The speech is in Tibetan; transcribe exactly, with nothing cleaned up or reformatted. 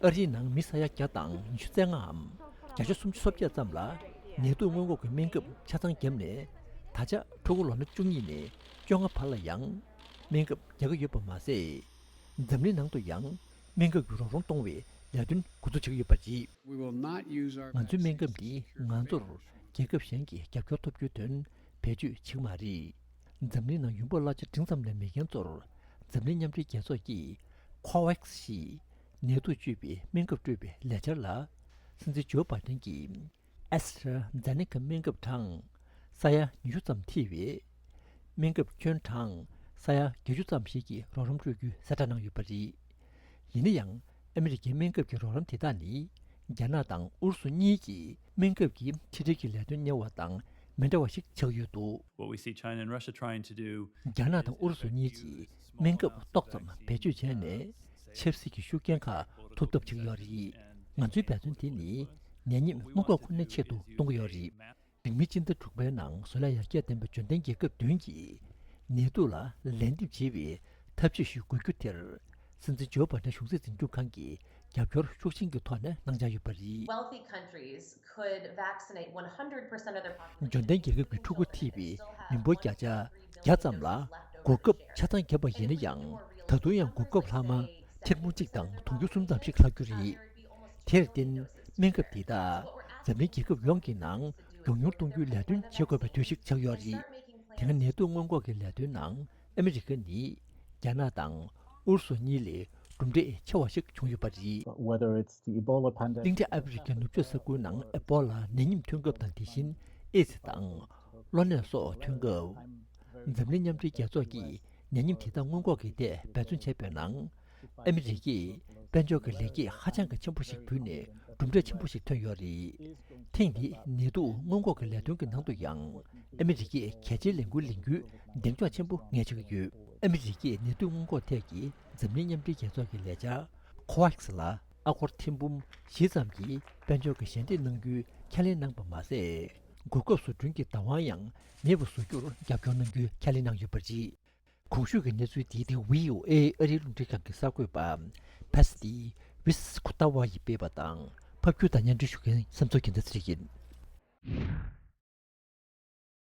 ཨ་རིའི་ནང་མི་ས་ཡ་བརྒྱ་དང་ཉི་ཤུ་རྩ་ལྔའམ་བརྒྱ་ཆ་སུམ་ཅུ་སོ་བརྒྱད་ཙམ་ལ་ནད་དུག་སྔོན་འགོག་གི་སྨན་ཁབ་ཆ་ཚང་བརྒྱབ་ནས། ད་ཆ་ཕྲུ་གུ་ལོ་ན་བཅུ་གཉིས་ནས་བཅོ་ལྔ་བར་ལ་ཡང་སྨན་ཁབ་རྒྱག་གི་ཡོད་པ་མ་ཟད། འཛམ་གླིང་ནང་དུ་ཡང་སྨན་ཁབ་ཀྱི་རོགས་རམ་གཏོང་བའི་ལས་དོན་འགོ་འཛུགས་བྱེད་ཀྱི་ཡོད་པ་རེད། We will not use our ང་ཚོའི་སྨན་ཁབ་འདིས་ང་ཚོར་རྒྱལ་ཁབ་གཞན་གྱི་རྒྱབ་སྐྱོར་ཐོབ་རྒྱུའི་དོན་བེད་སྤྱོད་བྱེད་ཀྱི་མ་རེད། འཛམ་གླིང་ནང་ཡོང་འབབ་གླ་ཆ་འབྲིང་ཙམ་ལས་མེད་མཁན་ཚོར་འཛམ་གླིང་མཉམ་འབྲེལ་རྒྱལ་ཚོགས་ཀྱིས་ཁོ་ཝེག་སི་ཞེས་ནད་དུག་བཅོས་པའི་སྨན་ཁབ་སྤྲོད་པའི་ལས་འཆར་ལ། སྲིད་འཛིན་ཇོ་བྷའི་ཏན་གྱིས་ཨེ་སི་ཊ་ར་ཛེ་ནེ་ཀ་སྨན་ཁབ་གྲངས་ས་ཡ་ཉི་ཤུ་ཙམ་ཐེ་བའི་སྨན་ཁབ་ཁྱོན་གྲངས་ས་ཡ་བརྒྱད་ཅུ་ཙམ་ཞིག་གི་རོགས་རམ་སྤྲོད་རྒྱུའི་གསལ་བསྒྲགས་གནང་ཡོད་པ་རེད། ཡིན་ན་ཡང་། ཨ་མི་རི་ཀའི་སྨན་ཁབ་ཀྱི་རོགས་རམ་དེ་དག་ནི། རྒྱ་ནག་དང་ཨུ་རུ་སུ་གཉིས་ཀྱིས་སྨན་ཁབ་ཀྱི་ཁྲིད་ཁྲིད་ཀྱི་ལས་དོན་གཉེར་བ་དང་མི་འདྲ་བ་ཞིག་ཆགས་ཡོད་འདུག། What we see China and Russia trying to do རྒྱ་ནག་དང་ཨུ་རུ་སུ་གཉིས་ཀྱིས་སྨན་ཁབ་ཏོག་ཙམ་བེད་སྤྱོད་བྱས་ནས། ཆབ་སྲིད་ཀྱི་ཤུགས་རྐྱེན་ཁག་ཐོབ་ཐབས་བྱེད་ཀྱི་ཡོད་རེད། ང་ཚོའི་འབད་བརྩོན་དེ་ནི་ནད་ཉེན་སྔོན་འགོག་ཁོ་ནའི་ཆེད་དུ་གཏོང་གི་ཡོད་རེད། རིང་མིན་སྤྱི་ཟླ་དྲུག་པའི་ནང་བཟོ་ལས་ཡར་རྒྱས་ལྡན་པའི་འབྱོར་ལྡན་རྒྱལ་ཁབ་བདུན་གྱིས་ནད་དུག་ལ་ལན་འདེབས་བྱེད་པའི་ཐབས་ཇུས་ཤིག་དགོས་རྒྱུ་དེར། སྲིད་འཛིན་ཇོ་བྷའི་ཏན་གཞུང་སྲིད་འཛིན་སྐྱོང་ཁང་གིས་རྒྱབ་སྐྱོར་ཤུགས་ཆེན་གྱི་ཐོག་ནས་གནང་འཆར་ཡོད་པ་རེད། Wealthy countries could vaccinate one hundred percent of their population. འབྱོར་ལྡན་རྒྱལ་ཁབ་ཀྱི་ཕྲུ་གུ་ཐེ་བའི་མི་འབོར་བརྒྱ་ཆ་བརྒྱ་ཙམ་ལ་གོ་སྐབས་ཆ་ཚང་བརྒྱབ་པ་ཡིན་ན་ཡང་། ད་དུང་ཡང་གོ་སྐབས་ལྷག་མ་ཐེར་འབུམ་གཅིག་དང་དུང་ཕྱུར་གསུམ་ཙམ་ཞིག་ལྷག་རྒྱུ་རེད། དེར་བརྟེན། སྨན་ཁབ་འདི་དག་འཛམ་གླིང་རྒྱལ་ཁབ་ཡོངས་ཀྱི་ནང་མགྱོགས་མྱུར་གཏོང་རྒྱུའི་ལས་དོན་བྱེད་དགོས་པའི་དུས་ཤིག་ཆགས་ཡོད་རེད། དེ་སྔ་ནད་དུག་སྔོན་འགོག་གི་ལས་དོན་ནང་ཨ་མི་རི་ཀ་ནི་རྒྱ་ནག་དང་ཨུ་རུ་སུ་གཉིས་ལས་གྲུབ་འབྲས་ཆེ་བ་ཞིག་བྱུང་ཡོད་པ་རེད། Whether it's the Ebola pandemic གླིང་ཕྲན་ཨ་ཧྥེ་རི་ཁའི་ནུབ་ཕྱོགས་ས་ཁུལ་ནང་ཨེ་པོ་ལ་ནད་ཡམས་ཐོན་སྐབས་དང་། དེ་བཞིན་ཨེ་ཙི་དང་གློ་ནད་སོགས་ཐོན་སྐབས། འཛམ་གླིང་མཉམ་འབྲེལ་རྒྱལ་ཚོགས་ཀྱིས་ནད་ཡམས་དེ་དག་སྔོན་འགོག་གི་ཐད་འབད་བརྩོན་བྱས་པའི་ནང་། ཨ་མི་རི་ཀས་དཔལ་འབྱོར་གྱི་ལེགས་སྐྱེས་ཧ་ཅང་གི་ཆེན་པོ་ཞིག་ཕུལ་ནས་གྲུབ་འབྲས་ཆེན་པོ་ཞིག་ཐོན་ཡོད་རེད། ཐེངས་འདིའི་ནད་དུག་སྔོན་འགོག་གི་ལས་དོན་གྱི་ནང་དུ་ཡང་ཨ་མི་རི་ཀས་གལ་ཆེའི་ལས་འགུལ་ལེན་རྒྱུའི་གདེང་འཇོག་ཆེན་པོ་ངས་བྱེད་ཀྱི་ཡོད། ཨ་མི་རི་ཀས་ནད་དུག་སྔོན་འགོག་ཐད་ཀྱི་འཛམ་གླིང་མཉམ་འབྲེལ་རྒྱལ་ཚོགས་ཀྱི་ལས་འཆར་ཁོ་ཝེག་སི་ལ་ཨ་སྒོར་ཐེར་འབུམ་བཞི་ཙམ་གྱི་དཔལ་འབྱོར་གྱི་ཞལ་འདེབས་གནང་རྒྱུའི་ཁས་ལེན་གནང་པ་མ་ཟད། གོ་སྐབས་བཟོ་སྐྲུན་གྱི་བདག་དབང་ཡང་མེད་པ་བཟོ་རྒྱུར་རྒྱབ་སྐྱོར་གནང་རྒྱུའི་ཁས་ལེན་གནང་ཡོད་པ་རེད། གོང་ཞུས་ཀྱི་གནས་ཚུལ་འདི་དེ་བྷི་ཨོ་ཨེ་ཨ་རིའི་རླུང་འཕྲིན་ཁང་གི་གསར་འགོད་པ་ཕེ་སི་ཏི་ཝི་སི་ཁུ་ཏ་ཝ་ཡིས་སྤེལ་བ་དང་། ཕབ་སྒྱུར་དང་སྙན་སྒྲོན་ཞུ་མཁན་བསམ་ཚུལ་རྒྱལ་མཚན་ཚེ་རིང་ཡིན།